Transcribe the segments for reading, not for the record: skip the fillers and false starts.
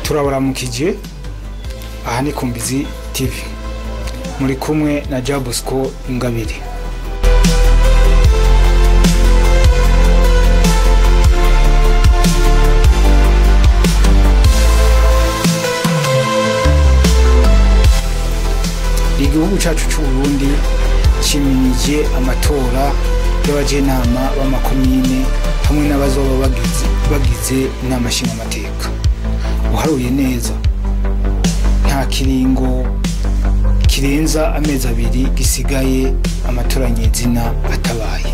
Turabaramukije, aha ni Kumbizi TV, muri kumwe na Jabosco Ingabire. Igihugu cacu c'u Burundi cimirije amatora y'abajenama b'amakomine hamwe n'abazoba bagize inama nshingamateka. Uharuye neza, nta kiringo kirenza amezi abiri gisigaye amatora nyezina atabaye.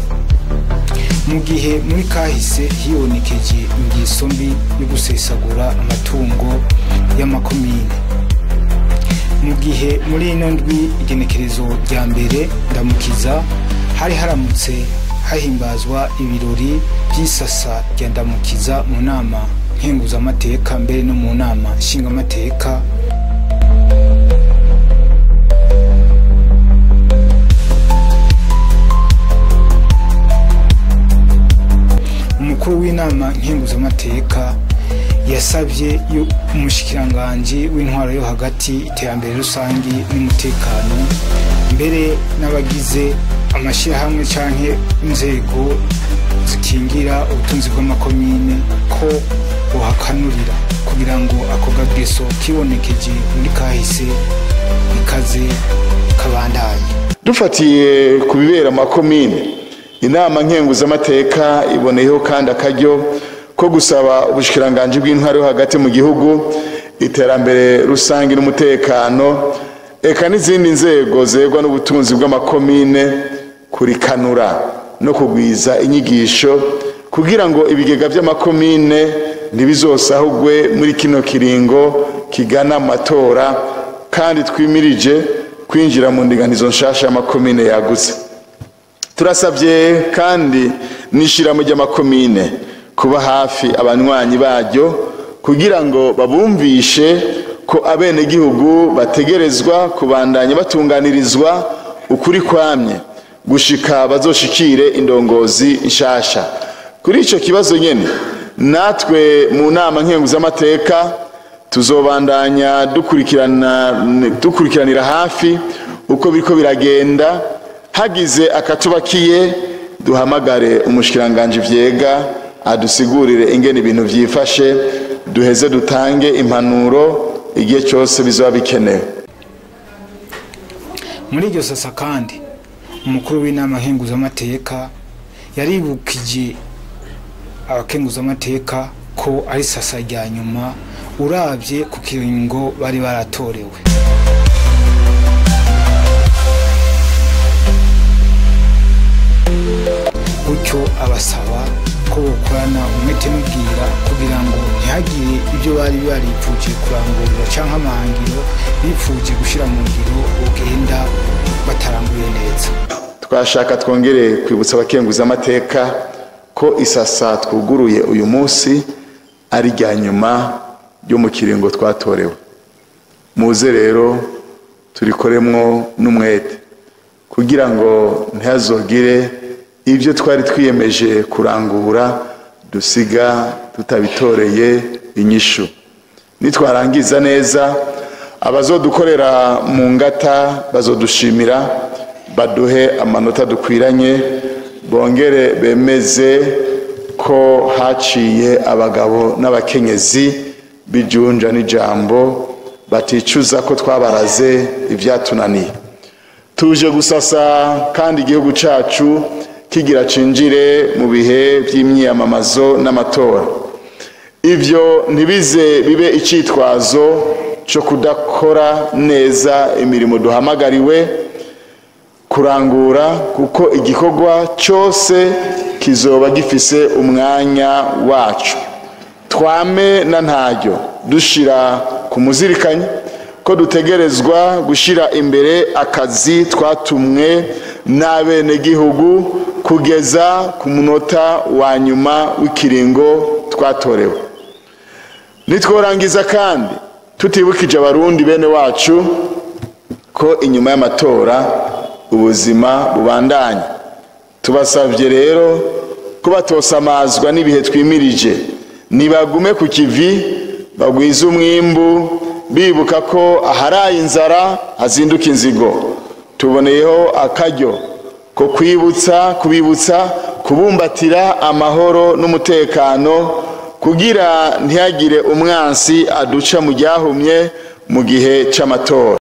Mu gihe muri kahise hibonekeje ingeso mbi yo gusesagura amatungo y'amakomine, mu gihe muri ino ndwi igenekerezo rya mbere Ndamukiza hari haramutse hahimbazwa ibirori by'isasa rya Ndamukiza mu nama nkenguzamateka mbere no mu nama nshingamateka. Umukuru w'inama nkenguzamateka yasabye umushikiranganji w'intwaro yo hagati, iterambere rusangi n'umutekano, mbere n'abagize amashyirahamwe canke inzego zikingira ubutunzi bw'amakomine ko bohakanurira kugira ngo ako kageso kibonekeje muri kahise ikaze kabandanye. Dufatiye ku bibera amakomine, inama nkenguzamateka iboneyeho kandi akaryo ko gusaba ubushikiranganji bw'intwaro yo hagati mu gihugu, iterambere rusangi n'umutekano, eka n'izindi nzego zegwa n'ubutunzi bw'amakomine kurikanura no kugwiza inyigisho kugira ngo ibigega by'amakomine ntibizosahugwe muri kino kiringo kigana amatora, kandi twimirije kwinjira mu ndinganizo nshasha y'amakomine yagutse. Turasabye kandi n'ishirahamwe ry'amakomine kuba hafi abanywanyi baryo kugira ngo babumvishe ko abenegihugu bategerezwa kubandanya batunganirizwa ukuri kwamye gushika bazoshikire indongozi nshasha. Kuri ico kibazo nyene, natwe mu nama nkenguzamateka tuzobandanya dukurikiranira hafi uko biriko biragenda. Hagize akatubakiye duhamagare umushikiranganje vyega adusigurire ingene ibintu vyifashe, duheze dutange impanuro igihe cyose bizoba bikenewe. Muri iryo sasa kandi umukuru w'inama nkenguzamateka yaribukije abakenguzamateka ko ari sasa rya nyuma uravye ku kiringo bari baratorewe. Gutyo abasaba ko bokorana umwete n'ubwira kugira ngo ntihagire ibyo bari baripfuje kurangurira canke amahangiro bipfuje gushira mu ngiro bogenda bataranguye neza. Twashaka twongere kwibutsa abakenguzamateka ko isasa twuguruye uyu munsi ari rya nyuma ryo mu kiringo twatorewe. Muze rero turikoremwo n'umwete kugira ngo ntihazogire ibyo twari twiyemeje kurangura dusiga tutabitoreye inyishu. Nitwarangiza neza, abazodukorera mu ngata bazodushimira, baduhe amanota dukwiranye, bongere bemeze ko haciye abagabo n'abakenyezi bijunja n'ijambo, baticuza ko twabaraze ibyatunaniye. Tuje gusasa kandi igihugu cacu kigira cinjire mu bihe by'imyiyamamazo n'amatora. Ivyo ntibize bibe icitwazo cyo kudakora neza imirimo duhamagariwe kurangura, kuko igikorwa cyose kizoba gifise umwanya wacu. Twame na ntaryo dushira ku muzirikanyi ko dutegerezwa gushira imbere akazi twatumwe n'abenegihugu kugeza ku munota wa nyuma w'ikiringo twatorewe. Nitworangiza kandi tutibukije abarundi bene wacu ko inyuma y'amatora ubuzima bubandanya. Tubasavye rero ko batosamazwa n'ibihe twimirije, nibagume ku kivi Bagwize umwimbu, bibuka ko aharaye inzara hazinduka inzigo. Tuboneyeho akaryo ko kwibutsa, kubibutsa kubumbatira amahoro n'umutekano kugira ntihagire umwansi aduca mu ryahumye mu gihe c'amatora.